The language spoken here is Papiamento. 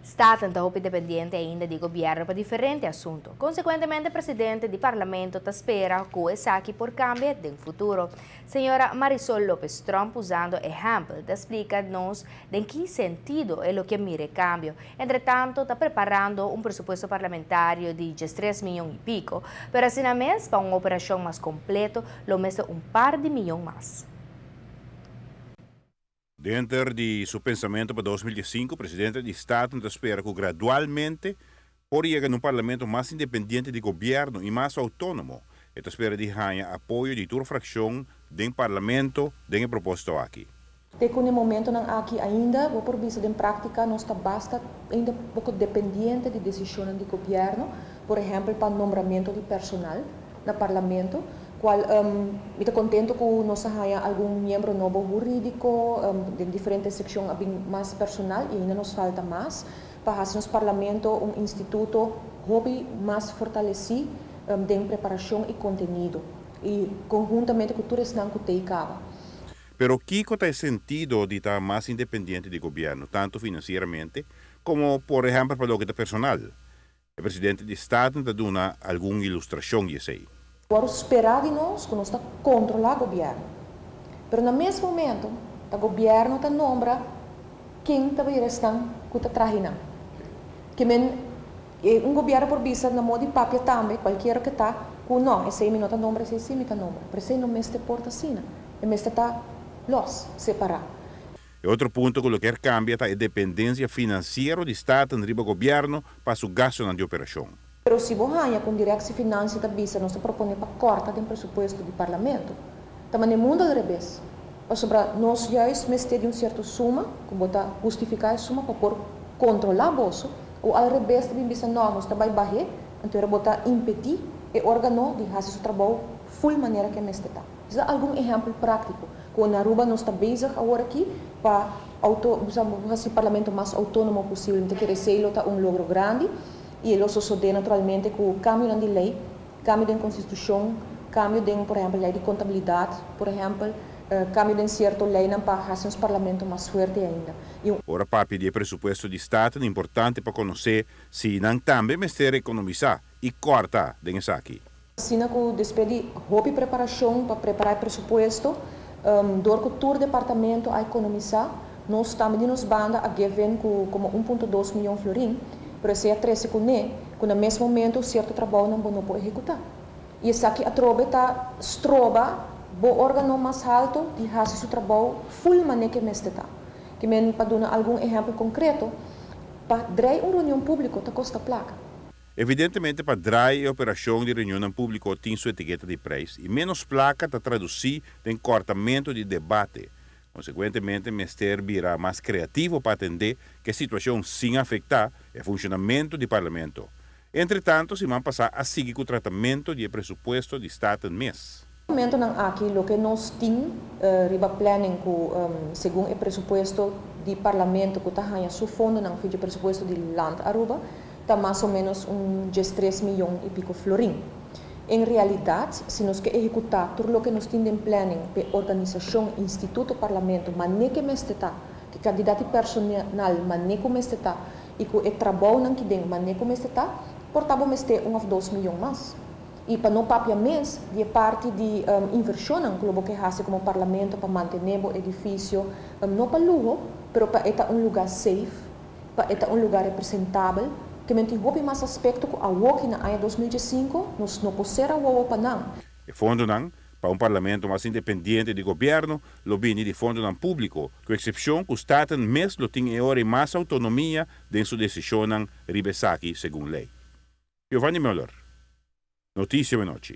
Staten ta hopi dependiente ainda di gobierno pa diferente asunto. Consecuentemente, presidente di parlamento ta spera cu esaki por cambia den futuro. Señora Marisol Lopez Tromp, usando ehempel, ta splica nos den ki sentido e lo kier mira cambio. Entre tanto, ta preparando un presupuesto parlamentario di 3 miyon y pico, pero asina mes, pa un operacion mas completo, lo mester un par di miyon mas. Denter di su pensamento pa 2005, presidente di Staten ta spera cu gradualmente por yega na un parlamento mas independiente di gobierno y mas autonomo. E ta spera di gana apoyo di tur fraccion den parlamento den e proposito aki. Te cu e momento aki ainda, bo por bisa, den practica nos ta basta ainda poco dependiente di decision di gobierno, por ehempel pa nombramento di personal na parlamento, cual mi ta contento cu nos a haya algun miembro nobo huridico, di diferente seccion mas personal y ainda nos falta mas pa haci nos parlamento un instituto hopi mas fortaleci di preparacion y contenido y conhuntamente cu tur esnan cu tin caba. Pero kico ta e sentido di ta mas independiente di gobierno, tanto financieramente como, por ehempel, pa loke ta personal? E presidente di Staten ta duna algun ilustracion di esey. Awor spera di nos cu nos ta controla gobierno. Pero na mesun momento, e gobierno ta nombra ken ta bay stan cu ta traha. Kiermen un gobierno por bisa na moda di papia tambe, cualkier cu ta, cu no, esey mi no ta nombra, esey si mi ta nombra. Pero esey no mester por ta asina. E mester ta los, separa. E otro punto cu kier cambia ta e dependencia financiero di Staten riba gobierno pa su gasto di operacion. Pero si bo haya cu directie financiën ta bisa, nos ta propone pa corta e presupuesto di parlamento. Tambe na mundo al revés. Pasobra nos juist mester di un cierto suma, cu bo ta hustifica e suma pa por controla boso, of al revés tambe bisa no, nos ta bay baha, anto bo ta impedi e organo di haci su trabou full manera cu mester ta. Esey ta algun ehempel practico. Cu na Aruba nos ta bezig awor aki pa auto, haci parlamento mas autonomo posibel. Anto, kier ta un logro grandi y lo sucede naturalmente cu cambio di ley, cambio di constitucion, cambio di, por ehempel, ley di contabilidad, por ehempel, cambio di cierto ley pa haci un parlamento mas fuerte ainda. Y Ora papia di presupuesto di Staten, ta importante pa conoce si nan tambe mester economisa y corta den esaki. Asina cu despues di hopi preparacion pa prepara e presupuesto, door cu tur departamento a economisa, nos tambe di nos banda a give in cu como 1.2 miyon florin, pero esey a trece cu ne, cu na mesun momento cierto trabou no no por ehecuta. Y esaki atrobe ta stroba bo organo mas halto di haci su trabou full manera cu mester ta. Kiermen pa duna algun ehempel concreto, pa draai un reunion publico ta costa placa. Evidentemente, pa draai e operacion di reunion publico tin su etiketa di prijs y menos placa ta traduci den cortamento di debate. Consecuentemente, mester bira mas creativo pa atende cu e situacion sin afecta e funcionamento di parlamento. Entre tanto, siman pasa a sigui cu tratamento di presupuesto di Staten mes. Momento nan aki loke nos tin riba planning cu segun e presupuesto di parlamento cu ta haya su fondo nan di presupuesto di Land Aruba ta mas o menos un 3 miyon y pico florin. En realidad, si nos kier ehecuta tur loke nos tin den planning pa organisacion, instituto, parlamento, manera cu mester ta, cu cantidad di personal, manera cu mester ta, y cu e trabou nan cu den manera cu mester ta, por ta bo mester 1 of 2 miyon mas. Y pa no papia mes, di parti di inversion cu bo kier haci como parlamento pa mantene e edificio, no pa luho, pero pa ta un lugar safe, pa ta un lugar representabel, kiermen tin hopi mas aspecto cu aki na aña 2005 nos no por cera wowo pa nan. E fondo nan pa un parlamento mas independiente di gobierno lo bini di fondo nan publico, cu excepcion cu Staten mes lo tin ora mas autonomia den su decision riba esaki segun ley. Giovanni Müller, Noticia Menochi.